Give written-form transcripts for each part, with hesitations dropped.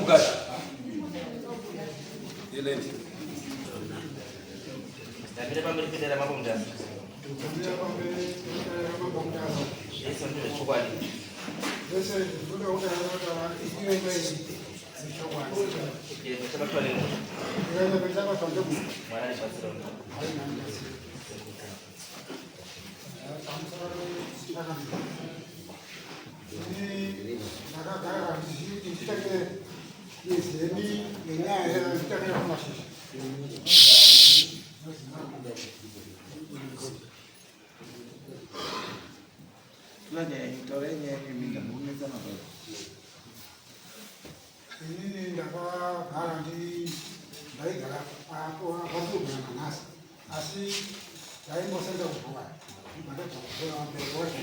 Book Yeland. Ndamira pamberi pedare raMambo Mutasa. Ndamira pamberi pedare raMambo Mutasa. Zvese ndezvechokwadi. Zvese zvinoda kutaura kutaura iwe iwe zvechokwadi. Chirevo chabatwa nemunhu. Chirevo chabatwa nemunhu. Mwari andibatsira. Mwari andibatsira. Pamusoro chakanaka. Ini ndakagara ndichitange nezeni nenyaya yanditange kumashizha. Inini ndakagara ndaigara pakurugana nanhasi asi ndaimbosenda kubhuka ndibva ndabva kubhuka mberi wacho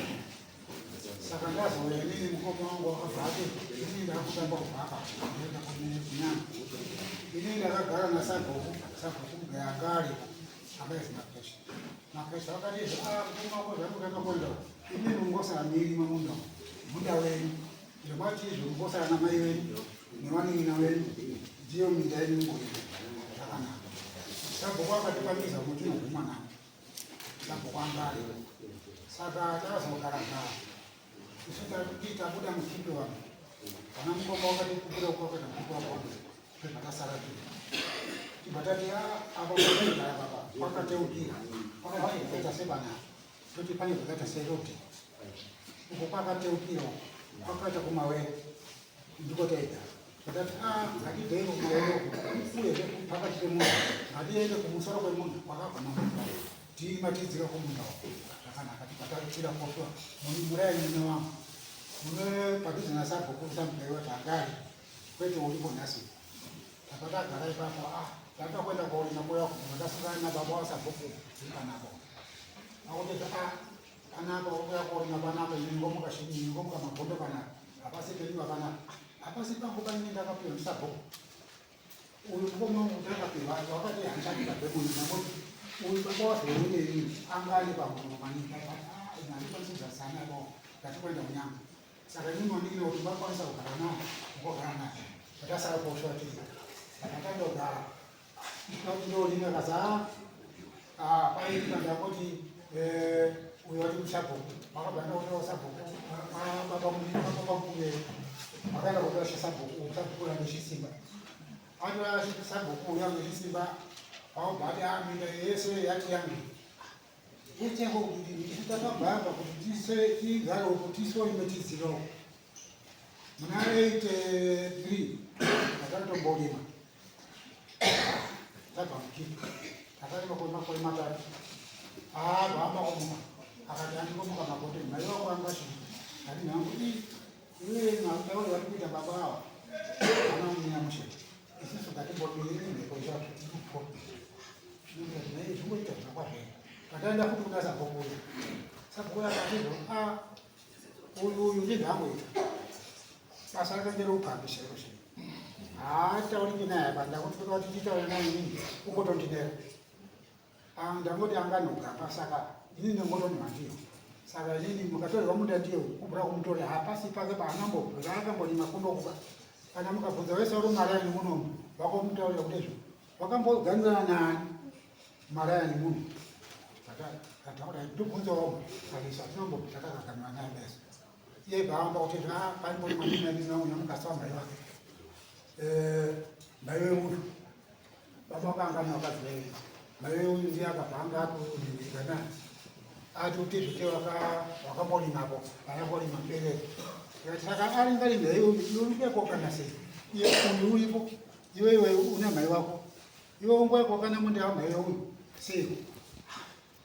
saka ndazouya inini mukoma wangu wakabva ati inini ndakutamba kubva apa ndoenda kunyanga inini ndakagara nasabhuku sabhuku mugaya anga aripo akaizi mapresha mapresha vakati izvo ah mukoma wako zvamukanga kuenda inini mungosara mirima munda munda wenyu zvokwati izvo mungosara namai venyu nevanin'ina venyu ndiyo minda yenyu mungorima zvakanaka sabhuku akatipangidza kuti tinoguma navo sabhuku anga aripo saka takazogara gara isu takuti tabuda mukipi wangu vana mukoma wakati kubuda kwakaita mukipi wako tobva tasara tiri tibva tati ah, apa pataigara papa kwakateukira kwakaita sebanana toti pane zvakaita seroti uko kwakateukira uko kwakaita kumawere ndiko taigara Ndati ah ngatibvei kumaoko uyezve pakati pemunhu ngatiende kumusoro kwemunhu kwakabva mambo timatidzika kumunda uko zvakanaka tikatarutsira koswa murai mume wangu mune padhuze nasabhuku samugaiwa tangari kwete uripo nhasi tapa tagara ipapo ah tatoda kuenda koorima kuya kubva tasangana nababa wasabhuku tiri panapa akuti ah panapa ukuya koorima panapa ini ngomuka shinyi ngomuka magondo panapa hapasi penyu panapa hapasi pangu paine ndakapiwa ndisabhuku uyu mukoma wangu ndakapiwa wakati handichadi kabhekuni ndangoti uyu baba wazoone ini anga ari pamuromo maningi handikwanisi kugarisana navo ndati kuenda kunyanga saka inini wandikina kuti ungakwanisa kugara nawo ungogara naye ndakasara poswa tiri saka tandogara ndodini akaza paitika ndangoti uyo wati musabhuku wakabva ndakutora sabhuku baba mukuru akaenda kutora sabhuku sabhuku yange chisimba atora sabhuku yange chisimba wakabva ati minda yese yati yangu yati yangu kuti isu takabva apa kuti tigare uko tisorime tidzika uko muna 83 takatomborima tabva mukipa takarima kwemakore 3 abva kumuka akati andikomuka makote mai wako anga chii ati nhangu i iwe matauri vari kuita baba ava ana munya mushe isusu ngatimbobiriri mhepo ichakupo zvingoita zvakwazvei tataenda futi kuna sabhuku uyu sabhuku uyu akatizvo a uyu uyu ndinhangu ita basa rake ndereupambi chaiko chaiko haatauriki naye apa ndakuti kuti titaure naye inini ungotondinera ndangoti anganogapa saka inini ndongotoni ndiyo saka inini mukatorerwa munda ndiyo kubura kumutorera hapasi pake paanambobvira akamborima kunokuba kana mukabvunza wese uri marayani munomu vakomutaurira kuti izvo wakamboganzana nani marayani muno kataura ndobvunza wamwe kalisa tinombobvira takaganana naye bese iye bvaamba kuti paimbori maninaninauya mukasa wamai wake mai weuyu baba wakanga nevakadzi vairi mai weuyu ndiye akabva anga atonindirika ati kuti zvite wakamborimapo akamborima mubereko tikati saka aringaringa iwe sei iye uyu uripo iwe iwe una mai wako iwe ungoyakokana munda wamai weuyu seiko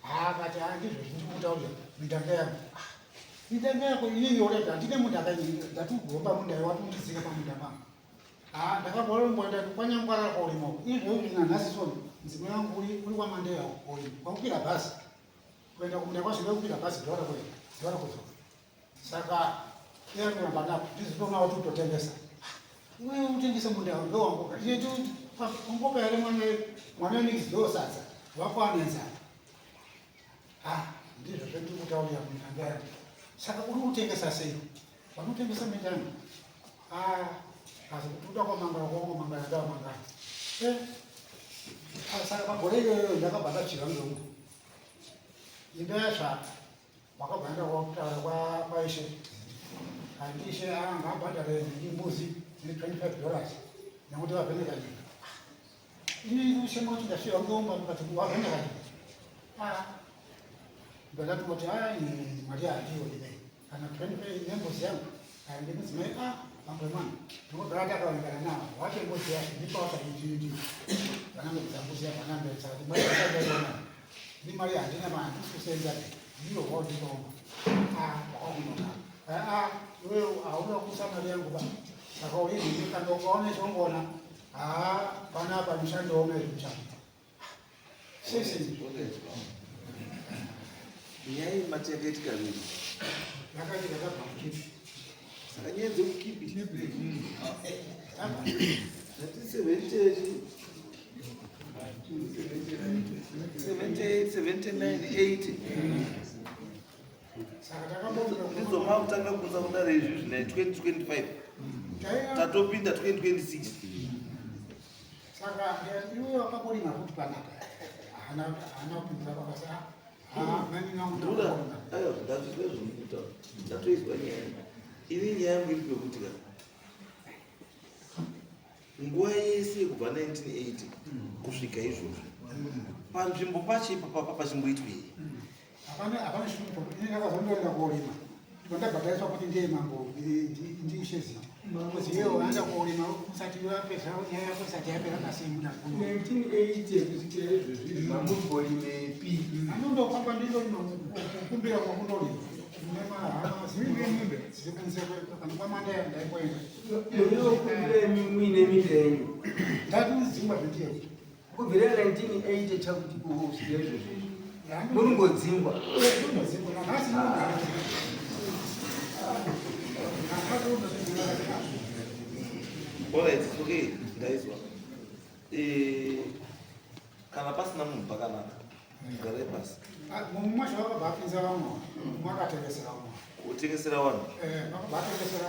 akati handizvo zvindikutaurira mindanga yangu mindanga yako inini oreda handine munda kaini ndatigomba munda watundidzika pamunda pangu ndakamboromboenda kwanyangwara korima izvo izvi nanhasi soni mudzimai wangu uri kwamandeya korima kwakukwira bhazi kuenda kumunda kwacho kukwira bhazi dhora kuenda dhora kudzoka saka iye kuramba napo ndizitoona kuti utotengesa iwe utengese munda ndowangu ungopa here mwana mwana wenekizidoo sadza wako ane nzara ndizvo zvendiri kutaurira mundanga yangu saka uri kutengesa sei vanotengesa minda yangu Asi kuti uda kwamangara kwamangara ndawamangara. Saka pagore iyoyo ndakabva ndachira nzungu. Imba yatsva wakabva enda kutaura kwaishe. Handishe anga abhadhare mbudzi dzine $25 nekuti vavheneka nyika. Ini ushe kuti ndasvira ngomba ndikati wavheneka nyika. Ah. Ndakati kuti ah mari handiyo ine. Kana 25 nembudzi yangu. Ndi mudzimai ah mambo mwana. Ndinogara takaonekana navo. Wacho mbudzi yacho ndipo wakanditi. Vanambedza mbudzi yako vanambedza kuti mari yakaiona. Ndi mari handina ma handisi kusenza. Ndiyo waundipaoma. Ah wakakunoka. Ah iwe hauna kusa mari yangu ba. Saka uini kana ukaona chongona. Ah panapa mushandoona izvi chako. Sisi Nyaya yemati yakaitika rini? Yakaitika tabva mukipi. Saka nyaya dzekukipi 1970, 78, 79, 80. Saka takambonga Ndidzo makutanga kunza kudare izvi zvina 2025. Tatopinda 2026. Saka iwe wakamborima futi panapa. Haana haana kupindura pakasi. Ah, mani nangu. Ndura, aiwa, ndazvizwa zvinoita. Ndatoizwa nyaya. Ini nyaya yangu iri pekuti ka. Nguva yese kubva 1980 kusvika izvozvo. Panzvimbo pacho ipapa pachimboitwei? Hapana hapana chinhu. Ini ndakazondoenda korima. Ndipo ndabhadhariswa kuti ndiye mambo ndiishe zita. Kuzi iye waenda korima usati wapedza nyaya yako isati yapera kasi muda kuno. 1980 kusvikira izvozvi mamumborimepi? Anondofamba ndiro kukumbira kwakundorima. Mune mahama dziri kunze kana kwamanda ndaimboenda. Munokumbira muine minda yenyu? Ndatidzingwa zvendiye. Kubvira 1980 chakuti kusvikira izvozvi muringodzingwa? Ndinodzingwa nanhasi. Nanhasi unodzingwa. Alright, it's okay. Ndaizwa. Kana pasina munhu pakanaka. Garai pasi. Mumwe wacho vakabva apinza vamwe mwakatengesera vamwe. Kutengesera vanhu. Vakabva atengesera.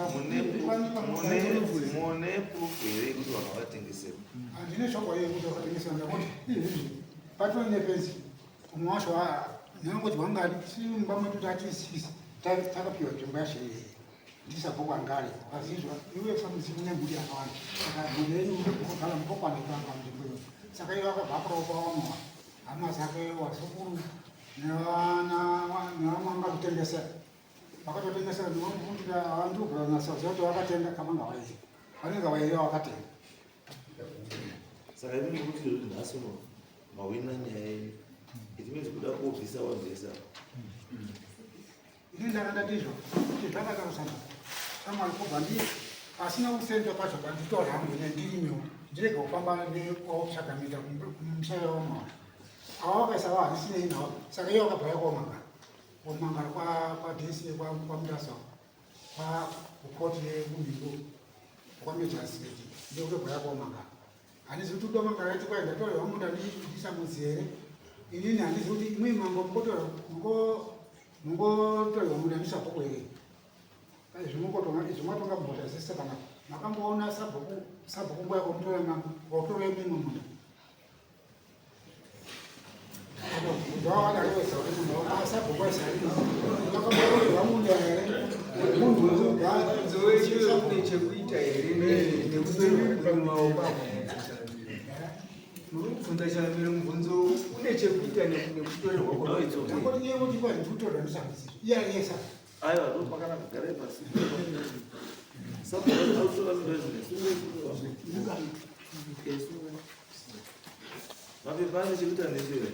Mune proof here yekuti vanhu vakatengesera? Handine chokwadi yekuti vakatengesera ndakuti izvizvi patori nefenzi. Umwe wacho ndinongoti wangari simba mwedu tatisisi takapiwa nzvimbo yacho iyi ndisabhuku angari vazizwa iwe samuzi une mhuri yakawanda saka mhuri yenyu mukugara mukokwanikwa panzvimbo iyo. Saka iye vakabva apuropa vamwe hama dzake wazukuru nevana nevamwe vanga kutengesera vakatotengesera. Ndinokumbira vandikugara nasaziva kuti vakatenga kamanga vairi vanenge vairi vakatenga. Saka imi kuti kuti nhasi uno mawina nyaya yenyu. It means kuda kubvisa vanhu vese ava. Ini ndakandandizvo kuti zvakatarosana shamwari kubva ndi pasina kusenda pacho panditora hangu ine ndirimewo ndirege kufamba nekotsvaga minda kumusha wamwe ava vakaisa va handisinei navo. Saka iye wakabva yakomangara komangara kwaDC kwaMutasa kukoti yekumhingo kwamajasieti ndokutobva yakomangara. Handizi kuti udomangara ati kwai ndatorerwa munda ndisamudzi here. Inini handizi kuti imwe mambo mungotorerwa munda ndisabhuku here. Zvingotonga mumota zese kana makamboona sabhuku sabhuku nguva yakomutora mambo wakutora imwe munda ndowakadarewesa kuti munhu sabhuku aisaimakambotorerwa munda here munhu. Mubvunzo wenyu une chekuita here nekutorerwa kwemaoko? Muri kubvunza chamiro mubvunzo une chekuita nekutorerwa? No, it's okay. Ndangoti iye kuti kwai ndikutorerwa ndisamudzi iye ariye sabhuku. Aiwa, ndo pakanaka, garai pasi. Sabhuku autora minda zvine. Sungai, sungai. Sungai. Mapepa ane chekuita nezvere.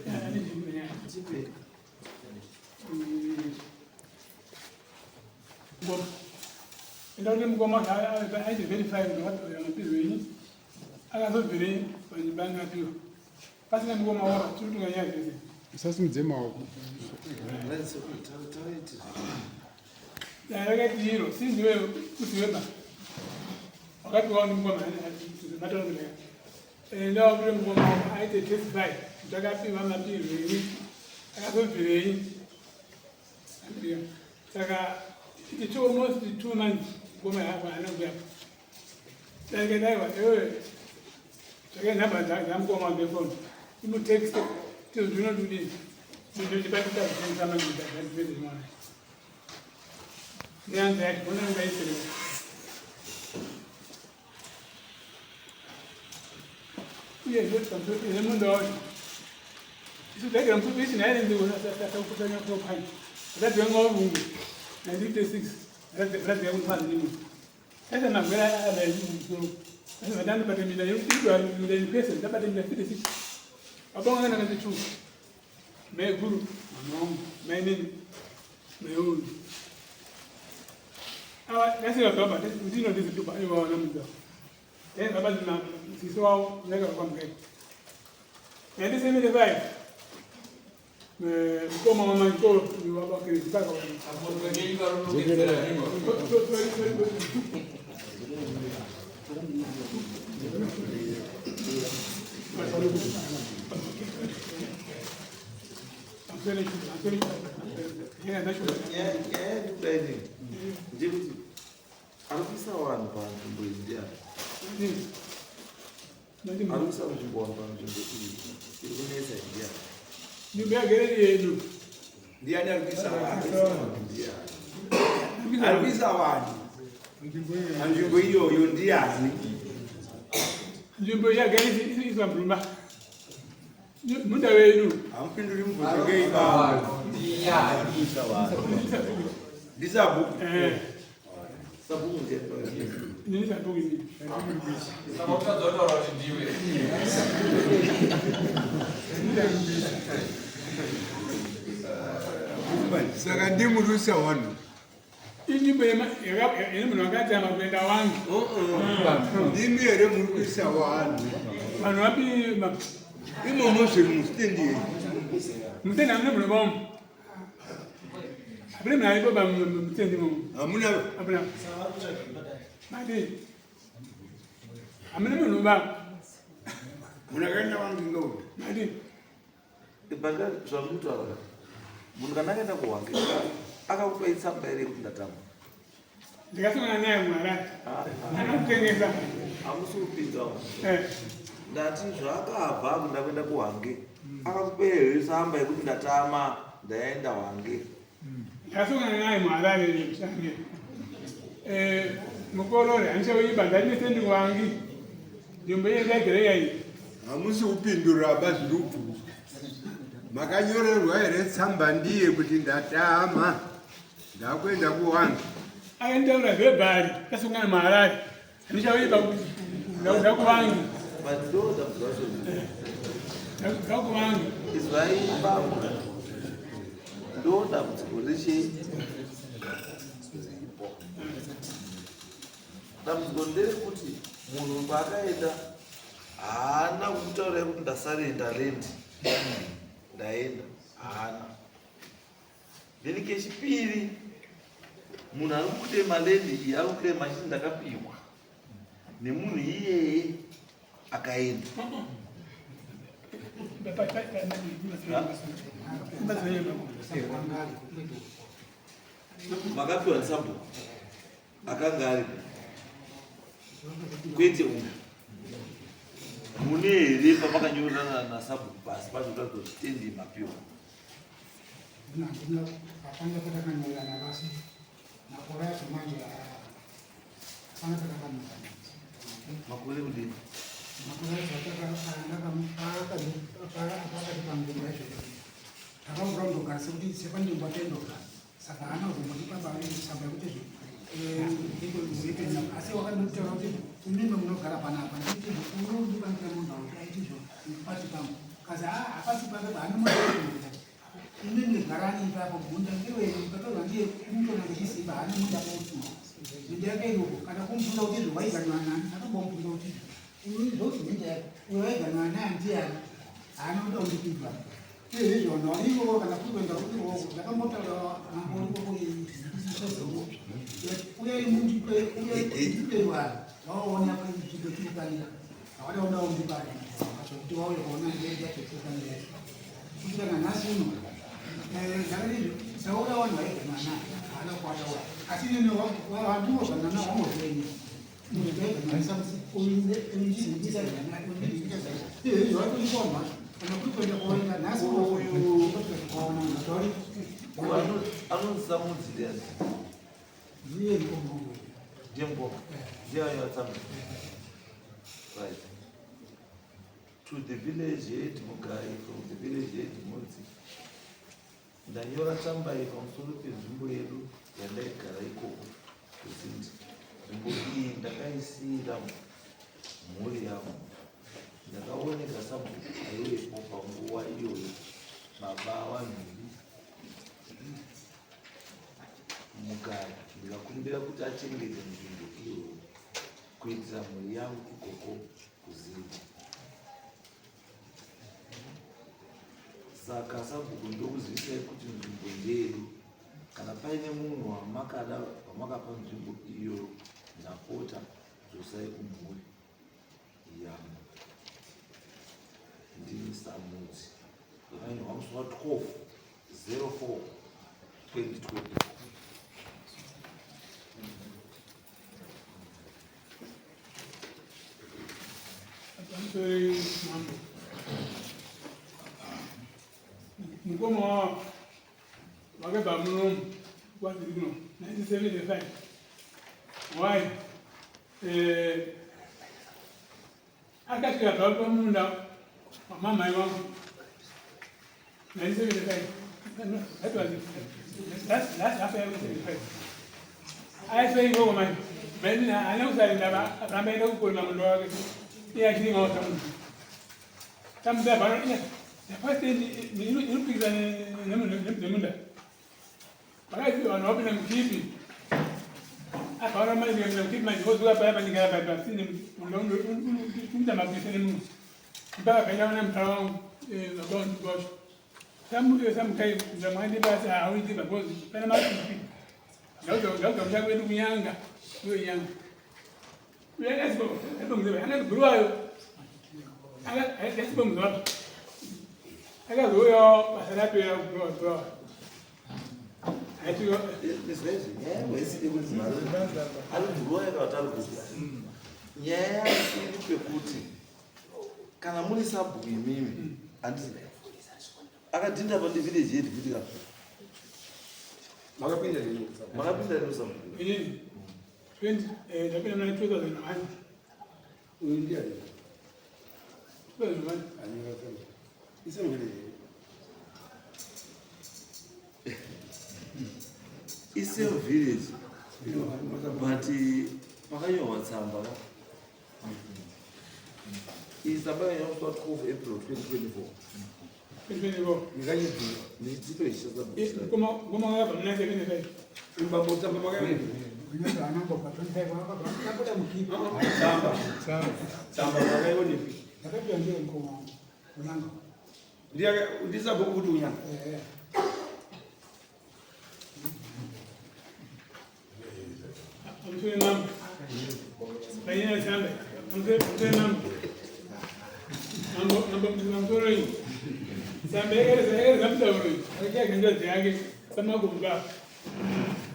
Tipe. Ngoma. Enda kuti mukoma aite verify kuti wakabvira mapirwo enyu akazobvirei panzvimbo yange apiwa pasina mukoma wora tiri kutonga nyaya dzese. Usasimudze maoko. Right, it's okay. Taiti. Dai rakaiti iro sinziwe kusiweba wakapiwa ndi mukoma mataurira enda kuti mukoma aite testify kuti akapiwa mapirwo enyu akazobvirei. Saka it's almost 2 months mukoma yako haana kuyapo. Daiwa iwewe tsvake nhamba dzamukoma dzefoni imutekste tizvinodudii ndinochibatikaziiamaiaimwana neanza yacho onangaisire. Uyezve pamusoro nemunda wacho isu taigara musoro ichi naye ndikutasakutanya kutophanya atadzenga warungu 1956 ratadzenga kuti sasa magwera abamusoro sasa vatandibata minda idwa minda pese ndabata minda 56 abonga kana two maiguru mama wangu mainini maiulu ava dasivababa ndino ndizitupa ivaona munda then baba na sisi wao neka kwamkeke 1975 mukoma wamankolo wabakirizipaka. Nyaya yandikuda inini ndeyekuti ari kuisa vanhu panzvimbo iyi ndiani? Ari kuisa nzvimbo vanhu panzvimbo iyi iri kunetsa iyi ndiani? Nyumba yagereri yedu. Ndiani ari kuisa vanhu? Ndiani? Ari kuisa vanhu panzvimbo iyoyo ndiani? Nzvimbo yagereri iswa mbrumba munda wedu. Hamupinduri mubvunzo ngeibambo. Ndisabhuku. Sabhuku ndiani? Ndini sabhuku ini. Saka utadza kutaura kuti ndiwe. Saka ndimurusa vanhu. Inzvimbo ine munhu akatama kuenda wangu. Ndimi here muri kuisa vanhu? Vanhu vapi? Imomo zviri musitendi here? Mutendi hamuna munhu bomo, hapana munhu aripo pamutendi momo. Hamuna? Hapana madi, hamuna munhu ba. Munakaenda wangu ngaupi? Madi. Banga zvamuri kutaura, munhu kana akaenda kuhwange akakupai tsamba here yekuti ndatama? Ndikasangana naye muHarare anokutengesa. Hamusi kupinzawo. Ndati zvaakabva kuenda kuenda kuHwange akakupai here tsamba yekuti ndatama ndaenda Hwange? Ndakasangana naye muHarare shange mukorore handichauiba ndatinesendi kuwangi nzvimbo iye ndaigere iyi. Hamusi kupindura ba zviri kubvunzwa. Makanyorerwa here tsamba ndiye kuti ndatama ndakuenda kuwange? Akanitaura zvebhari tasangana muHarare handichauiba ndakuvangi. But ndo dambudziko racho. Ndakuvangi. Izwai bambo, ndo dambudziko rechi dambudziko nderekuti munhu paakaenda haana kukutaurai kuti ndasarenda land ndaenda, haana. Then kechipiri, munhu ari kuclaima land iyi ari kuclaima achiti ndakapiwa nemunhu iyeye akaenda. Makapiwa nesabhuku akanga aripo, kwete uyu. Mune here pamakanyorerana nasabhuku pasi pacho kuratidza kuti tendi mapiwa? Handina, hapana patakanyorerana pasi. Makore acho manje hapana patakanyorerana. Makore kudini? Makore acho pakati panguva yacho takambura kundogara sekuti sepanyumba taindogara, saka haana kuzombotipa tsamba yekuti asi wakanditaura kuti imimi munogara panapa, nditi unondipangira munhu auti aitizvo pasi pangu kazi hapasi pake haana munhu. Imimi garani ipapo, munda ndewenyu, katorwa ndiye kumutona ngechisimba, haana munda pautima, minda yake iroko. Kana kumubvunza kuti izvo waiganwa nani, akambomubvunza kuti zvokuti minda yake uyo waiganwa naye ndiani, haana kuda kundipindura. Izvona ikoko kana kuri kuenda ikoko ndakambotaura mambo ikoko uyai mundipe, uyai ndipe vanhu vaoona nzvimbo tiri kufanira havada kuda kundipa zvokuti vauye kuona yacho tiri kufanira yacho kusvika nanhasi uno. Ndakati taura vanhu vaiganwa naye haana kuwataura, asi inini handingozvanana wangozvenyu. Anonzi Samudzi ndiani? Ndiye mukoma wangu. Ndiye mukoma. Ndiye anyora tsamba. Right. To the village head Mugayi from the village head Mudzi. Ndanyora tsamba iyi pamusoro penzvimbo yedu yandaigara ikoko kuZindi. Nzvimbo iyi ndakaisiira mhuri yangu. Ndakaoneka sabhuku aivepo panguva iyoyo, baba vaNhumbi Mugayi, ndikakumbira kuti achengete nzvimbo iyoyo kuitira mhuri yangu ikoko kuZindi. Saka sabhuku ndokuzivisai kuti nzvimbo ndeyedu. Kana paine munhu wamakada wamakapa nzvimbo iyo ndapota dzosai kumhuri yangu. Ndini Samudzi. Yakanyorwa musi wa 12 04 2024. Mambo. Mukoma wavo vakabva munomu kwatiri kuno 1975. Why? Eh, akasvika zvavo pamunda wamamai vangu 1975. No, that was it. That's after 1975. Aiswe ikoko manje. Manje haana kusarinda ramba aenda kukorima munda wake. Iye achiringawo samunhu. Tamudza bhano iya. The first thing inopikisa nemunda. Vakazi vanhu vapinda mukipi. Akaona manje kupinda mukipi manje vozuka paya pandigara paya pasine munda unoita mapisa nemunhu. Mpaka kaenda ona mutara wangu baba wangu wacho. Samukai ndamwandi basi hauiti because pana mapipi. Ndauza musha kwedu kunyanga. Kuyo nyanga. Akazibhuruwayo. Akazibhuruwayo. Akazouyawo basa rapera kubhuruwa bhuruwa. Ari bhuruwa yakati ari kupi? Nyaya iri pekuti kana muri sabhuku imimi, handiti akadhinda pa ndivillage yedu kuti ka Makapinda rini? Makapinda rini sabhuku? Inini ndapinda muna 2001. Uyu ndiani? 2001. Anyora tsamba. Isame village. Isame village, but pakanyorwa tsamba ka. Iyi tsamba yakanyorwa musi wa 12 April 2024. 2024. Ndikachibvira. Ndichidzito ichi chasabhuku. Mukoma wakabva muna 75. Imbambo tsamba makaenda. Anambobva 25 akabva akabuda mukipi. Tsamba. Tsamba makaionepi? Ndakapiwa ndiye mukoma wangu kunyanga. Ndiye ndisabhuku kuti unyanga. Eh. Amusore mambo. Panyaya tsamba. Amusore mambo. Mambo mambo mambo iyi. Tsamba yakareza mutauro iyi. Akaita dzake samakumba.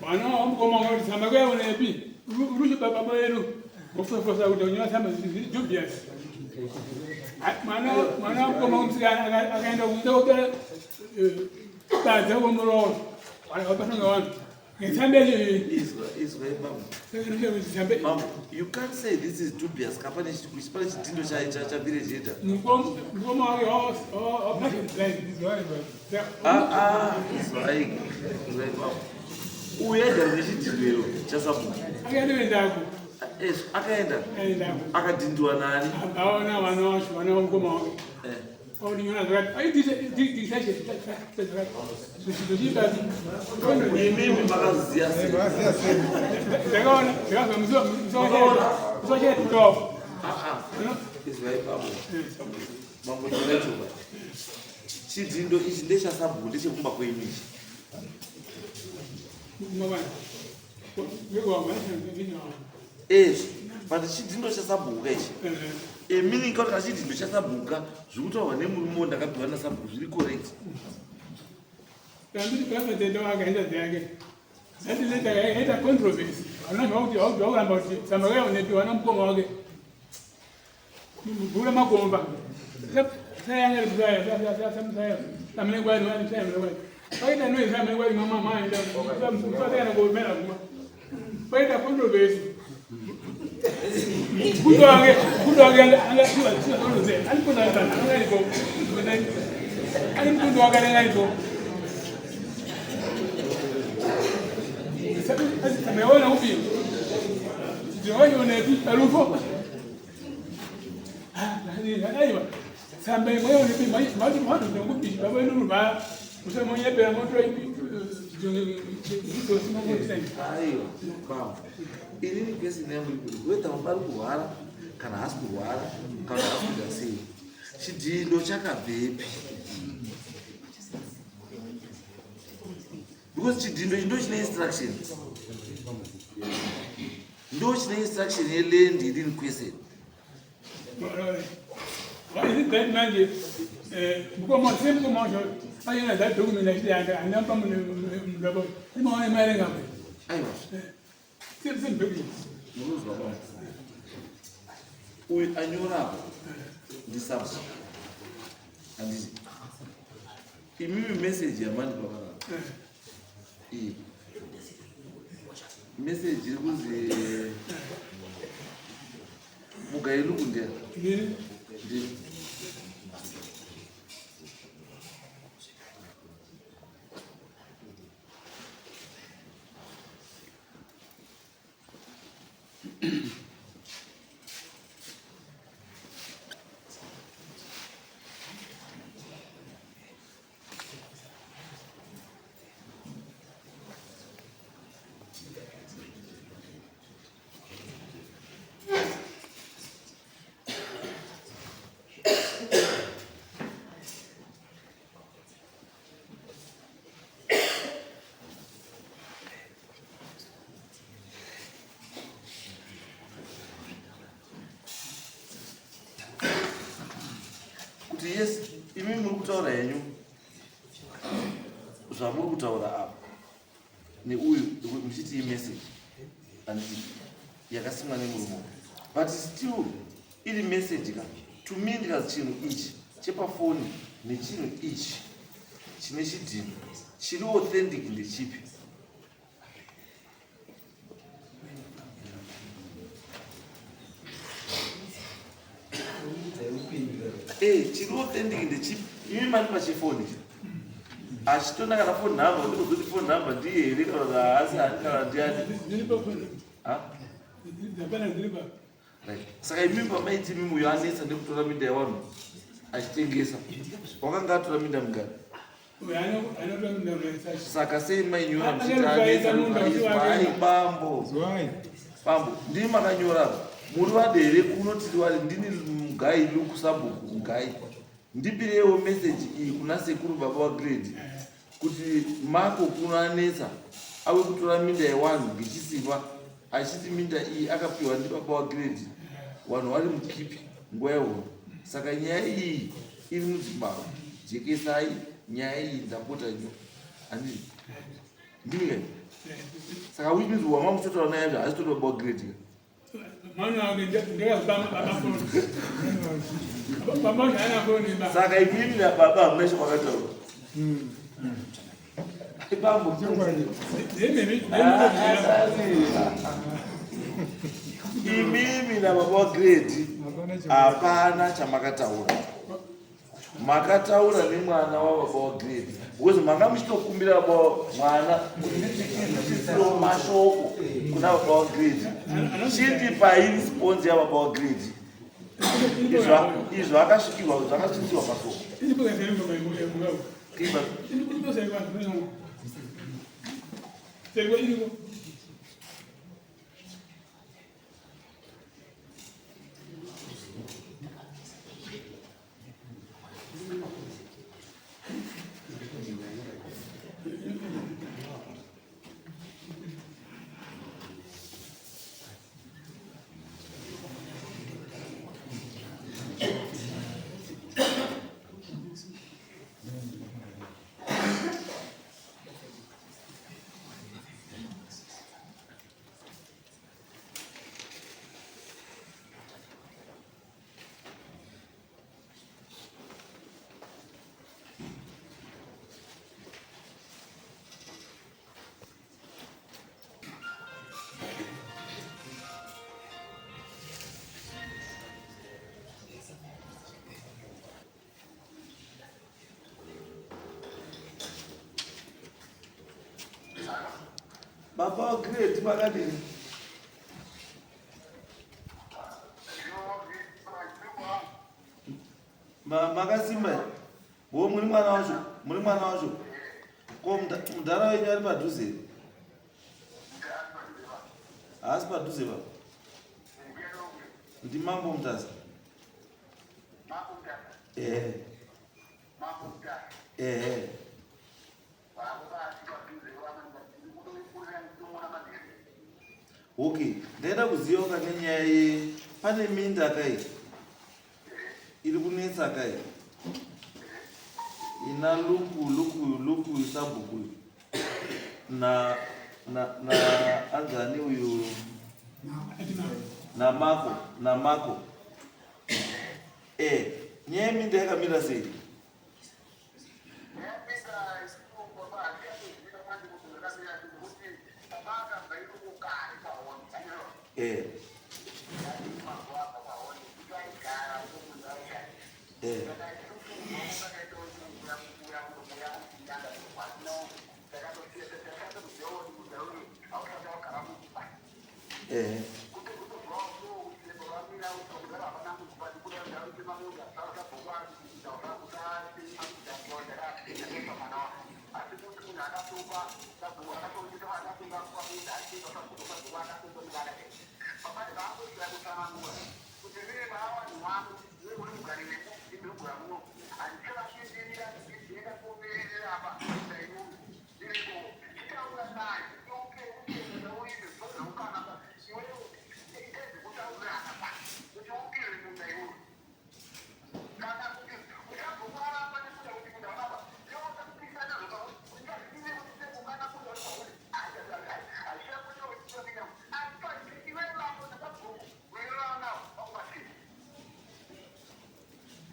Vana wamukoma kuti tsamba kuyaonepi? Urushe baba vedu. Ngokufosa kuti unyora tsamba zviri dubious. Mwana wamukoma wemusikana akaenda kuenda kotora badza womuroora. Wapasanga vanhu. Ngetsambe yacho Izwa, izwa mambo. Tsambe. Mambo, you can't say this is dubious. Ka pane pane chidhindo cha village head. Mukoma wake wapassion blind. Ah ah, izwai. Izwai mambo. Uyu aigara nechidhindo chasabhuku. Akaenda Yes, akaenda. Akaendako. Akadhindiwa nani? Akaona vana vacho, vana vamukoma wake. Audinyora zvakati aidhisache zvichidzo chibasi. Imimi makaziya sei? Ndakaona, ndakazwa musi wachaita 12. Ah ah. Izwai mambo. Mambo nyora. Chidhindo ichi ndechasabhuku, ndechekumba kwenyu ichi. Eh, but chidhindo chasabhuku ichi. Meaning kuti kana chidhindo chasabhuka zviri kutaurwa nemurume ndakapiwa nasabhuku zviri correct. Tambiri pakamatenda wake aita dzake. Zati later yaita controversy. Zvakuramba kuti tsamba kaionepi wana mukoma wake bhuku ramakomba paita noizamamamapaita paita controversy mbuto wake mbuto wake ali mbuto wake angalipo ameona upi ndioyonepi alufo aiwa tsamba imweyonepi maokupi babainuruma musamonyepera motora Aiwa, bambo. Inini question yangu iri kuti whether baba ari kurwara kana haasi kurwara kana haasi kuita sei, chidhindo chakabvepi? Because chidhindo ichi ndo chine instruction, ndo chine instruction yeland iri in question. Manje mukoma semukoma wacho ayena that document achiti andamba mundabo imaona imari ngapi. Aiwa, same document. Munozwa bambo, uyu anyora apa ndisabhuku, handiti? Imimi message yamandipa panapa iyi message iri kunzi Mugailuku ndiya ndini. Ndi kuti yes, imi muri kutaura henyu zvamuri kutaura apa neuyu muchiti imessage, handiti, yakasimwa nemurume, but still iri message ka. To me ndikazi chinhu ichi chepafoni nechinhu ichi chine chidhino chiri authentic ndechipi? Chiri authentic ndechipi? Imi mari pachifoni achitona kana phone number, ndikuzoti phone number ndiye here kana kuti haasi ani kana ndiani? Ndiripa phone. Ha? Hapana, ndiripa. Right. Saka imimi pamaiti imimi uyo anetsa nekutora minda yevanhu achitengesa, wakanga atora minda mingani? Uyo anotora minda. Saka sei mainyora muchiti anetsa? Ai bambo, bambo, ndimi makanyora muri vadere kuno tiri vari. Ndini Mugai Luku, sabhuku Mugai, ndipirewo meseji iyi kuna sekuru baba waGrade kuti Mako kuno anetsa ave kutora minda yewanhu ngechisimba, achiti minda iyi akapiwa ndibaba waGrade vanhu vari mukipi nguva yehondo. Saka nyaya iyi iri mudzimbabwe, jekesai nyaya iyi ndapota nyo. Handii ndimi kai? Saka which means wama muchitotaura naye zvo haasi tori baba waGrade ka? Mwana wake ndakazobamba baba phone, baba wacho haana phone ba. Saka imimi nababa hamuna chamakataura, bambo? Ndemimi. Imimi nababa waGrade hapana chamakataura. Makataura nemwana wababa waGrade because manga muchitokumbira baba mwana kuti nditsvikidzitsirewo mashoko kuna baba waGrade. Chindipai response yababa waGrade. Izvo akasvikirwa, zvakasvitsiwa masoko. Iriko. Iriko. Baba waGrade makadini? Makasimba here? Wo muri mwana wacho, muri mwana wacho. Ko mudhara wenyu ari padhuze here? Haasi padhuze baba. Ndimambo Mutasa. Ehe. Ehe. Okay, ndaida kuziva ka nenyaya ye pane minda kai iri kunetsa kai ina luku luku luku sabhuku na na na anzani uyu namako namako eh nyaya yeminda yakamira sei? Eh. Eh. Eh.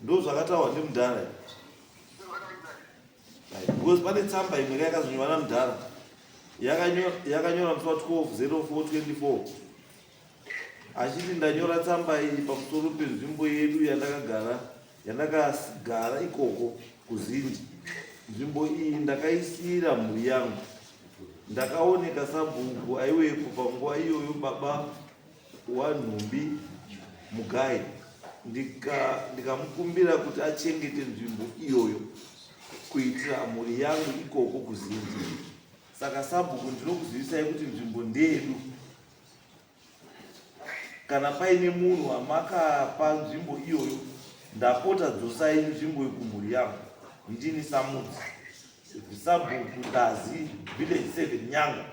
Ndozvakataurwa ndimudhara because pane tsamba imwe yakazonyorwa namudhara yakanyora musi wa 12 04 24 achiti ndanyora tsamba iyi pamusoro penzvimbo yedu yandakagara yandakagara ikoko kuzindi nzvimbo iyi ndakaisiira mhuri yangu ndakaoneka sabhuku aiwepo panguva iyoyo baba wanhumbi mugayi ndikamukumbira ndika kuti achengete nzvimbo iyoyo kuitira mhuri yangu ikoko kuzindi saka sabhuku ndinokuzivisai kuti nzvimbo ndeyedu Kana paine munhu wamakapa nzvimbo iyoyo, ndapota dzosai nzvimbo yekumhuri yangu. Ndini Samudzi, Sabhuku Ndazi, Village 7 Nyanga.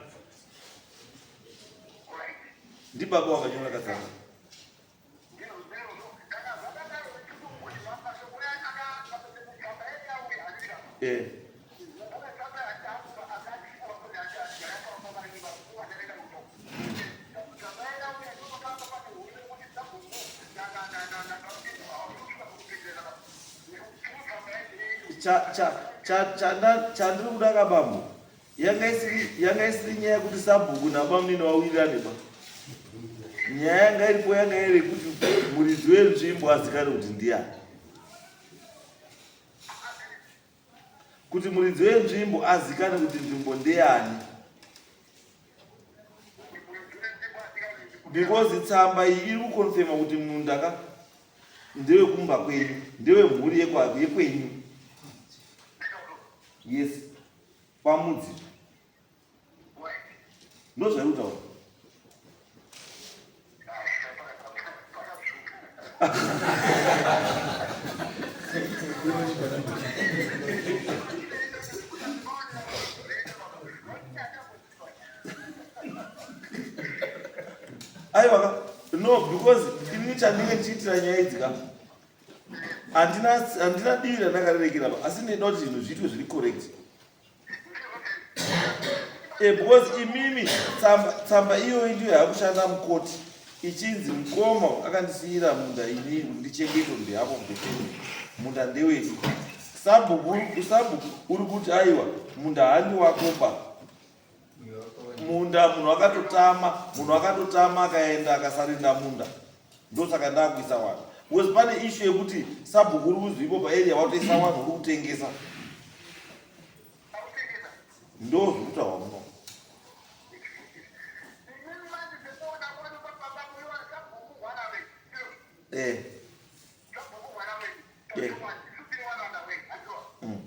Ndibaba wakanyora katsamba. Eh. Chandiri kuda kabambo yanga isiri nyaya yekuti sabhuku nabamunini vawirirane ba nyaya yanga iripo yanga iri yekuti muridzi wenzvimbo azikane kuti ndiyani kuti muridzi wenzvimbo azikane kuti nzvimbo ndeyani because tsamba iyi iri kukonfema kuti munda ka ndewekumba kwenyu ndewemhuri yekwenyu yes kwamudzi ndozvairi kutaura aiwa ka no because ini chandinge ndichiitira nyaya idzi ka handina divi randakarerekera pa asi ndinoda kuti zvinhu zviitwe zviri correct Eh, because imimi tsamba, tsamba iyoyi ndiyo yakushanda mukoti ichinzi mukoma akandisiira munda ini ndichengete on behalf of the family munda ndewedu sabhuku sabhuku uri kuti aiwa munda handi wakoba munda munhu akatotama munhu akatotama akaenda akasarinda munda ndosaka ndakuisa vanhu because pane ishu yekuti sabhuku uri kuzvipo paarea watoisa vanhu uri kutengesa ndozvekutaurwa muno. Eh. Eh. Mm.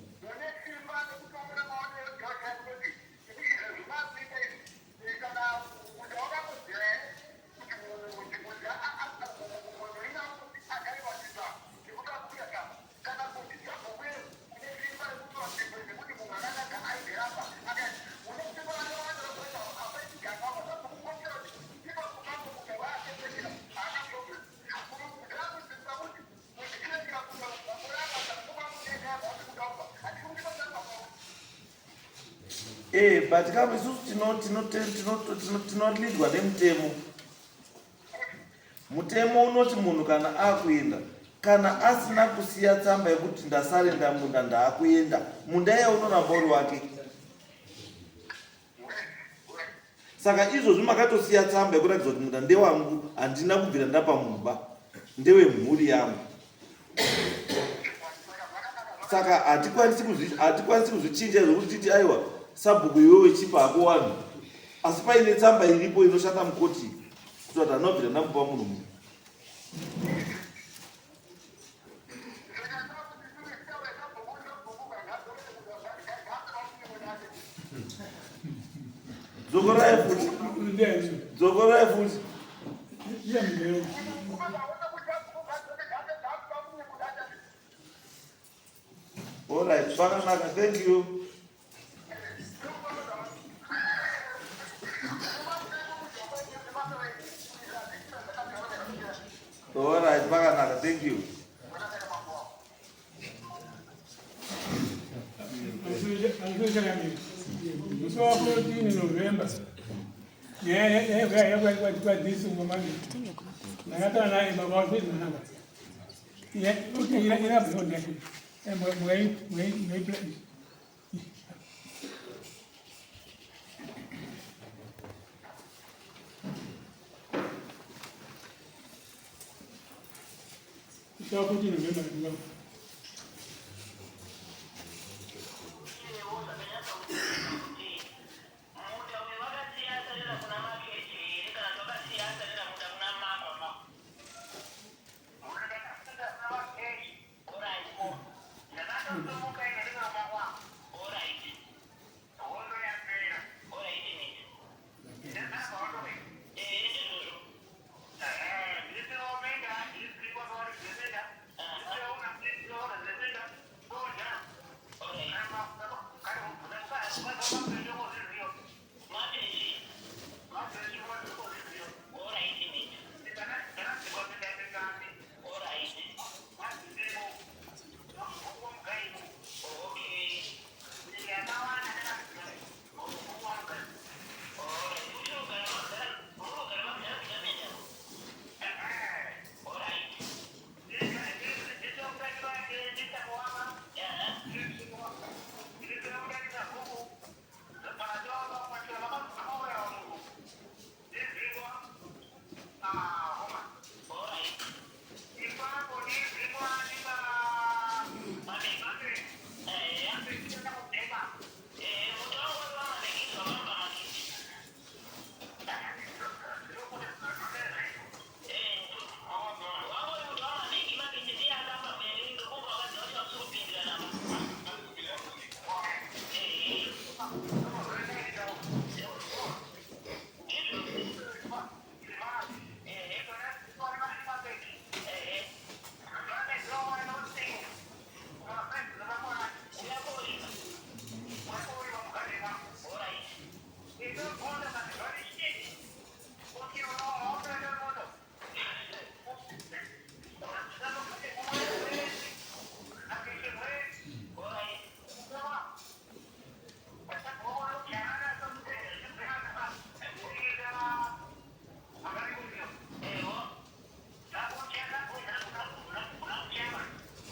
Eh, but kama isusu tinolidwa nemutemo. Mutemo unoti munhu kana akuenda, kana asina kusiya tsamba yekuti ndasarenda munda ndaakuenda, munda iye unoramba uri wake. Saka izvozvi makatosiya tsamba yekuratidza kuti munda ndewangu, handina kubvira ndapa mumba, ndewemhuri yangu. Saka hatikwanisi kuzvichinja izvo kuti titi aiwa sabhuku iwewe chipa hako wanhu, asi paine tsamba iripo inoshanda mukoti kuti vanhu anobvira ndamupa munhu munhu. Dzokorai futi, dzokorai futi. All right, zvakanaka, thank you. All right, zvakanaka, thank you. Musi wa 14 November nyaya yakwadisi ngomanje ndakataura naye baba wazinanga irabvonda musi wa 14 November.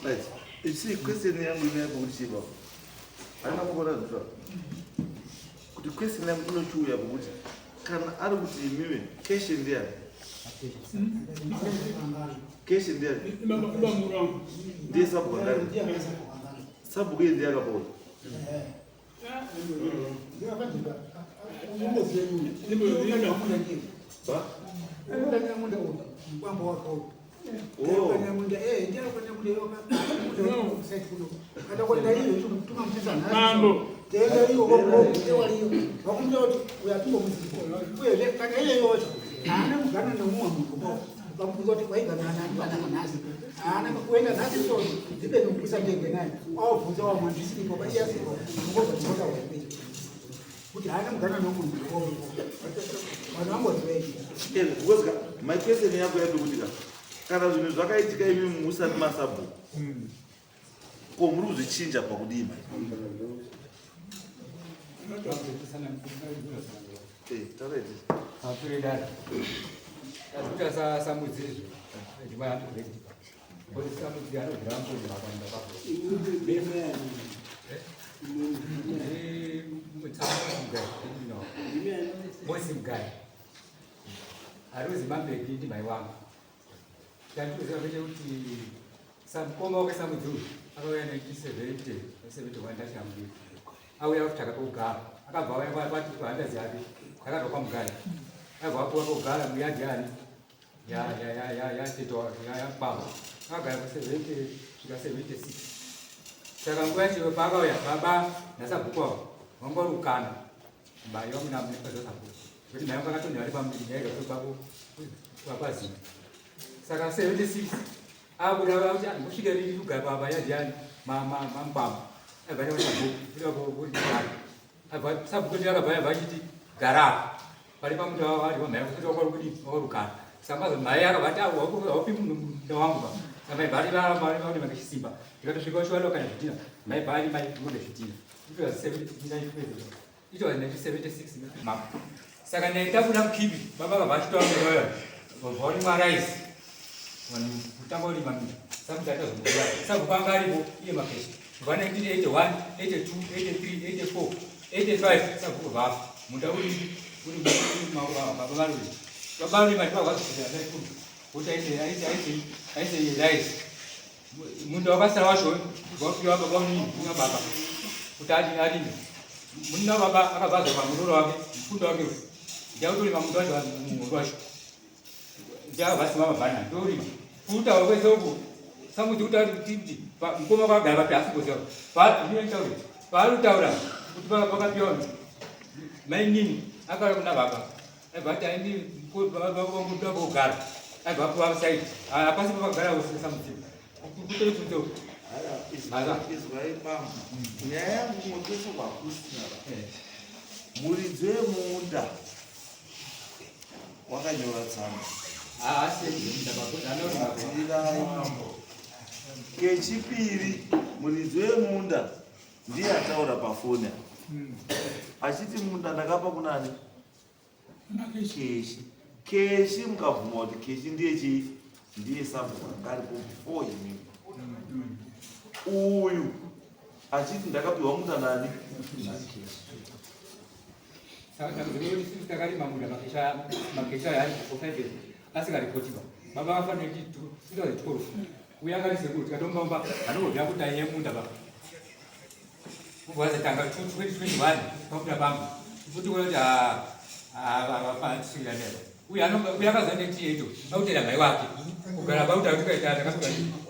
Right. You see, question yangu ine kuti chiba. Haina kukona zvifa. Kuti question yangu inochiuya kuti kana ari kuti imiwe keshe ndiyani? Keshe ndiyani? Ibamurwangu. Ndiye sabhuku angari. Sabhuku iye ndiye akapona. Ba? Kuti haana mugana nomunhu vanhu vambozivei. Because my question yako yadikuti ka kana zvinhu zvakaitika imi musati masabhuku, ko muri kuzvichinja pakudii mai? Tauraiti. Apure dare. Takuita samudzi izvo. Kuti samudzi anobvira mbudzi makwanda papo. Mosi Mugai. Ari Zimbabwe ndi mai wangu. Chandikuziva ndechekuti samukoma wake samudzi uyu akauya 1970 71 ndashamuri. Auya kutsvaka pekugara. Akabva auya kwati kuhandazi yake. Akabva kwaMugai. Akabva apuwa pekugara muyadhi yani yatete yakwamba. Akagara ku70 svika 76. Saka nguva yacho paakauya baba nasabhuku avo vanga vari kukana. Mai vangu namukadzi wasabhuku. Kuti mai vangu akatonha vari pamuviri nyaya ikatopa kwazini. Saka 76 akuda kuti kusvika rini kugara payadhi yani mamukwamba. Abva nevasabhuku kuti kuti abva sabhuku ndiye akabva yabva achiti gara apa. Pari pamuti vari vamhaya kuti wakari kudii wakarukana. Saka mai akabva ati haupi munhu munda wangu pa. Saka mai bhari varamba vari vange chisimba. Ndikatosvika vachiwana kana zvidhina. Mai bhari mai mune zvidhina. It was 70 it was 1976 mama. Saka ndaitabuda mukibi baba vabva vachitora munda vabva varimwa rice. Vanhu kutanga kurima minda. Saka ndatazomukuya. Saka panga aripo iye makeshi. Kubva 1981, 82, 83, 84, 85 sabhuku vafa. Munda uri uri baba varuri. Baba varuri mati vavazosvika ndaikunda. Kuti aise aise aise aise rice. Munda wakasara wacho wapiwa baba unini kuna baba. Kuti adi alime. Munda baba akabva azopa muroro wake, mukunda wake. Ndiyakutorima munda wacho muhoro wacho. Ndiakabva mabhana ndorima. Kutaura kwese uku samudzi kutaura kuti mukoma kwagara papi asi kuziva. Ndinotaura paari kutaura kuti pakapiwa mainini akauya kuna baba. Aibva ati aindi kogara. Aibva apuwa side. Hapasi pakagara samudzi. Kutori kunze uku. Izwai pamwe nyaya yangu kumwe kwese kwakusina muridzi wemunda wakanyora tsamba. Haasi Tsirai. Kechipiri, muridzi wemunda ndiye ataura pafoni apa achiti munda ndakapa kunani Keshi. Keshi mukabvuma kuti Keshi ndiye chii, ndiye sabhuku anga aripo before imimi. Uyu achiti ndakapiwa munda nani? NaKeshi. Saka dambudziko rekuti isusu takarima munda makesha makesha ari for 5 years asingaripotiwa. Baba vafanira kuti 2012 uye akati sekuru tikatombaomba anongobvira kuti aiye munda baba. Kubva tanga 2021 pabuda bamba. Futi kuona kuti havafanisira neva. Uye uye akazoenda tiyeto akutera mai wake. Kugara pauta tikaita takasuka.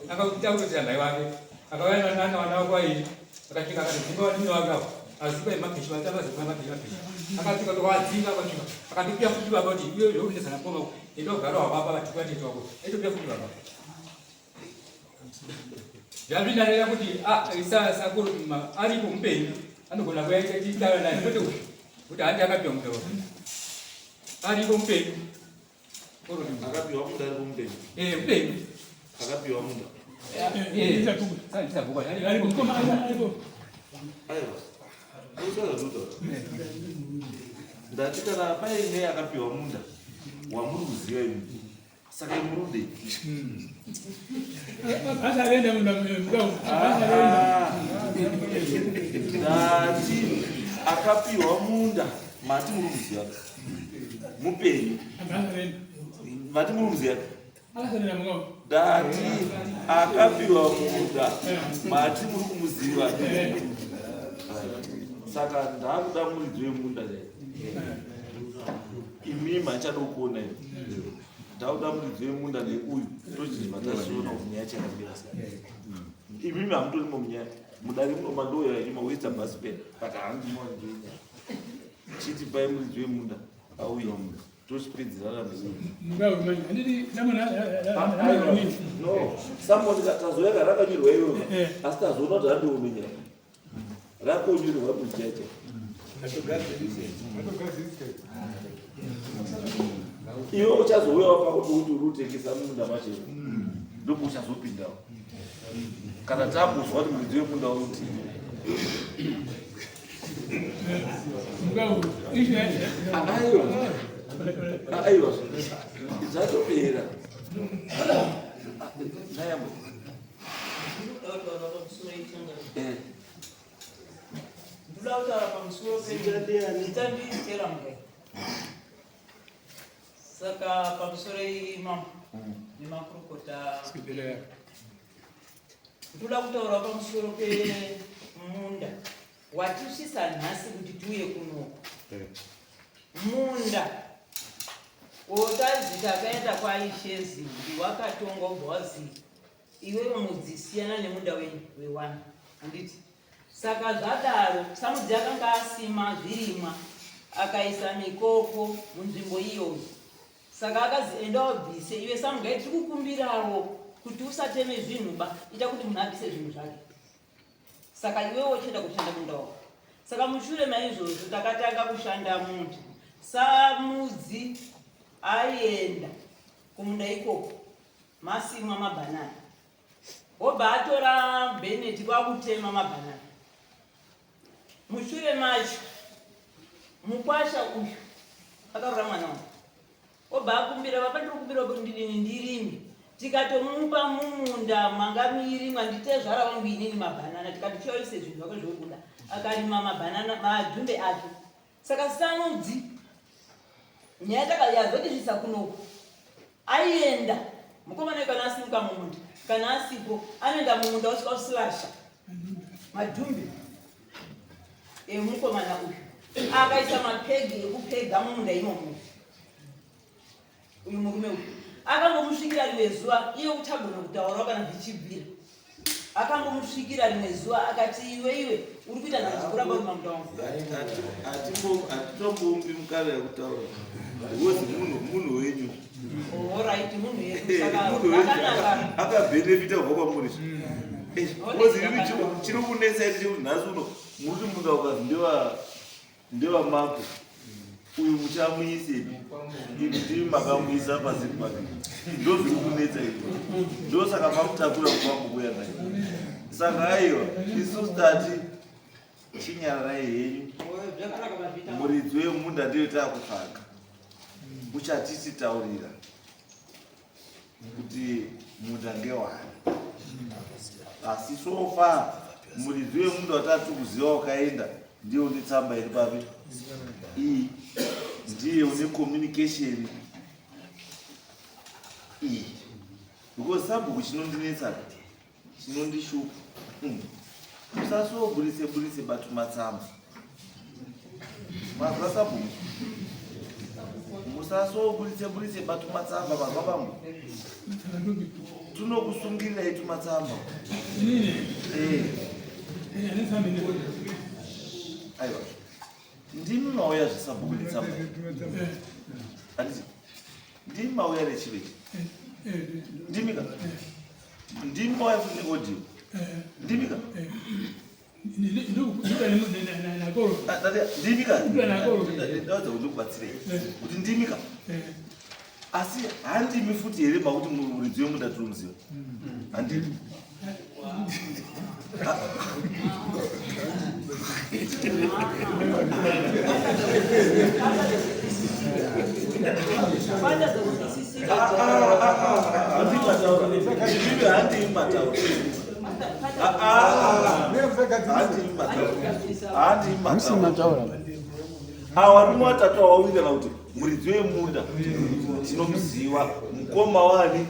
Akakuta kutera mai wake. Akauya nana vana wake vairi. Akasvika akatodzinga vanini wake avo. Azikwa emakeshi vatamba zikwa emakeshi makeshi. Akasvika towadzinga akasvika. Akandipia futi baba kuti iwe zvokunetsana mukoma enda ugara wababa vatukwa tete wako. Aitopia futi baba. Zvazvindareva kuti isa sakuru aripo mupenyu anogona kuyaita tiitaura naye kwete kuti handi akapiwa munda wake. Aripo mupenyu. Akapiwa munda aripo mupenyu? Eh, mupenyu. Akapiwa munda? Eh, ndisabhuku aripo. Mukoma aripo. Aiwa, usazvazvutaura. Ndati kana paine akapiwa munda wamuri kuziva imi, saka imurudei? Asarenda munda mukau. Asarenda. Ndati akapiwa munda mati muri kuziva mupenyu. Asarenda. Mati muri kuziva. Asarenda mukau. Ndati akapiwa munda mati muri kumuziva, saka ndakuda muridzi wemunda chai. Imimi hachada kuona imi. Ndauda muridzi wemunda neuyu tochibva tachiona kuti nyaya chakamira sei. Imimi hamutorimo munyaya. Mudare muno mandouya ima waita basi pen but handimo ngenyaya. Chiti pai muridzi wemunda auye tochipedzerana neuyu. No, somebody tazouya ka rakanyorwa iwewe asi tazoona kuti handiwo nyaya. Rakonyorwa muchacha. Iwe uchazouya wapa kuti uri kutengesa munda macho ndipo uchazopindawo. Kana tambozwa kuti muridzi wemunda uri kuti aiwa aiwa zvatopera nayambo Ndoda kutaura pamusoro pezita nditera Mugai. Saka pamusoro imambo nemakurukota ndoda kutaura pamusoro pemunda watisvisa nhasi kuti tiuye kunoku. Munda wotazi takaenda kwaIshe Zimbi wakatongwa ubva wazi iwewe mudzi siyana nemunda wenyu wewana handiti saka zvadaro samudzi akanga asima zvirimwa akaisa mikoko munzvimbo iyoyo saka akazi enda wabvise iwe samugai tiri kukumbirawo kuti usateme zvinhu ba ita kuti munhu abvise zvinhu zvake saka iwewe uchienda kushanda munda wako saka mushure maizvozvo takatanga kushanda munda samudzi aienda kumunda ikoko masimwa mabhanana wobva atora bheneti kwakutema mabhanana mushure macho mukwasha uyu akarora mwana wangu obva akumbira baba ndiri kumbira kuti ndidini ndirime tikatomupa mumunda manga mirimwa nditezvara wangu inini mabhanana tikati choise zvinhu zvako zvokuda akarima mabhanana madhumbe ake saka samudzi nyaya takayazotisvisa kunoku aienda mukomana kana asimuka mumunda kana asipo anoenda mumunda osvika osilasha madhumbe emukomana uyu akaisa mapegi ekupega mumunda imomo uyu murume uyu akangomusvikira rimwe zuva iye uchagona kutaurawo kana zvichibvira akangomusvikira rimwe zuva akati iwe iwe uri kuita nharo dzekuramba uri mamunda wangu hatitombombi mukana yekutaura because munhu wenyu orit munhu yedu saka akanaka akabhenefita kubva kwamuri because ini chiri kunetsa iti chekuti nhasi uno muri kuti munda ukazi ndewamako uyu muchamuisepi imi ndimi makamuisa pasi pake ndozviri kunetsa izvi ndosaka mamutakura kukwambo kuya naye saka aiwa isusu tati chinyararai henyu zvakanaka mazviita muridzi wemunda ndiyo taakutsvaga uchatititaurira kuti munda ngewani asi so far muridzi wemunda watati kuziva wakaenda ndiye une tsamba iri papi iyi ndiye une communication iyi because sabhuku chinondinetsa chinondishupa musasoburitse buritse batumatsamba mazwa sabhuku musasoburitse buritse batumatsamba mazwa bambo tunokusungirirai tumatsamba aiwa ndimi mauya zvesabhuku netsamba handiti ndimi mauya rechiveti ndimika ndimi mauya futi neaudio ndimika ndimika ndaudza kuti ndikubatsirei kuti ndimika asi handimi futi here makuti muridzi wemunda tiri muziva handimi handimi handimi mataura handimi mataura awa varume vatatu awawirirana kuti muridzi wemunda tinomuziva mukoma wani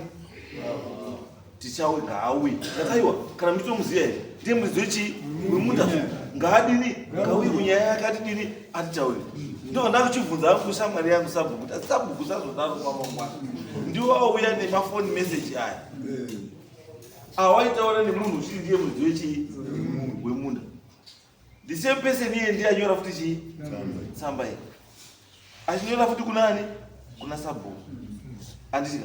Tichawe ngaauye. Ndakaiwa kana muchitomuziva here? Ndiye muridzi wechii? Wemunda. Ngaadini? Ngauye kunyaya yake atidini? Atitaurire. Ndobva ndakuchibvunza hangu kushamwari yangu sabhuku kuti asi sabhuku sazodaro kwamangwana. Ndiwo auya nemafoni message aya. Awaitaura nemunhu uchiti ndiye muridzi wechii? Wemunda. The same person iye ndiye anyora futi chii? Tsamba iyi. Achinyora futi kuna ani? Kuna sabhuku. Handiti?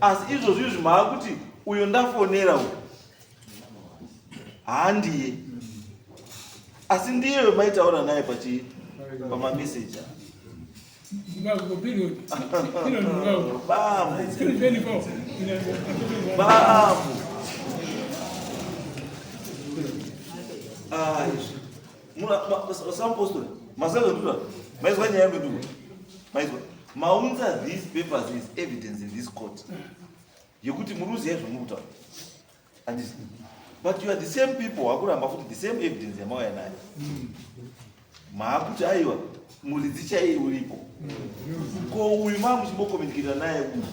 Asi izvozvo izvi maakuti uyo ndafonera uyu. Handiye. Asi ndiye wemaitaura naye pachii? Pamameseji. Zimbabwe period. Period Zimbabwe. Bambo. 2024. Bambo. Ah, izvi. Muna sampostori. Masazo ndura. Maizwa nyaya yangu ndugu. Maizwa. Maunza these papers as evidence in this court. Yekuti muri kuziva zvamuri kutaura. Handiti. But you are the same people wakuramba futi the same evidence yamauya nayo. Maakuti aiwa muridzi chaiye uripo. Ko uyu mamuchimbokomunikita naye uyu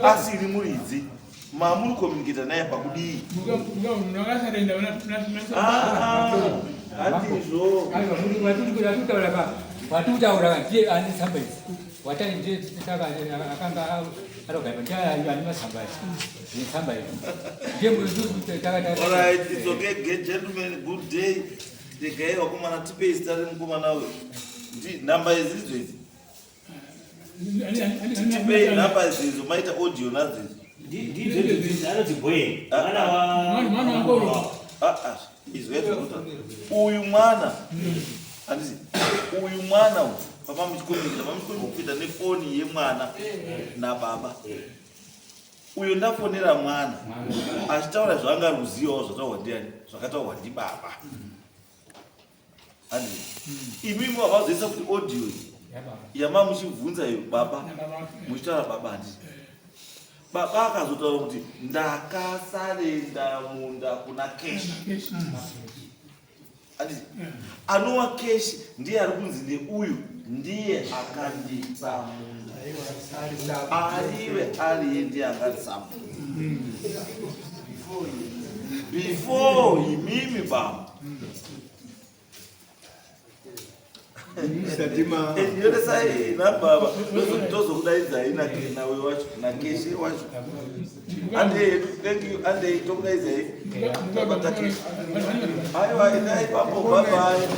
asiri muridzi mamuri komunikita naye pakudii? Ah, handizvo. Aiwa, muri watiri kutaura ka watiri kutaura ka ndiye ane tsamba idzi watani ndiye saka akanga arogaipa ndiye ane matsamba idzi netsamba idzi ndiye All right, it's okay, gentlemen, good day. Regai vakomana tipei zita remukomana uyu. Ndi namba idzidzo idzi. Tipei namba idzidzo maita audio nadzo idzi. Ndizvo anoti boy mwana wa Mwana wa Ngoro. Ah ah, izwa zvinoita. Uyu mwana. Handiti uyu mwana uyu papa muchikomunikita, pamuchikomunikita nefoni yemwana nababa. Uyo ndafonera mwana achitaura zvaanga ari kuzivawo zvataurwa ndiani, zvakataurwa ndibaba. Handiti imimi wavazoisa kuti audio iyi yama muchibvunza iyo baba muchitaura baba handiti baba akazotaura kuti ndakasarenda munda kuna Keshi. Handiti anowa Keshi ndiye ari kunzi neuyu ndiye akandipa munda ariwe ariye ndiye angatsamba before imimi baba. Musati ma Yonesai nababa tozokudaidzai nawe wacho naKeshe wacho. Andei, thank you. Andei tokudaidzai. Tabata Keshi. Aiwa, endai papo. Bye bye.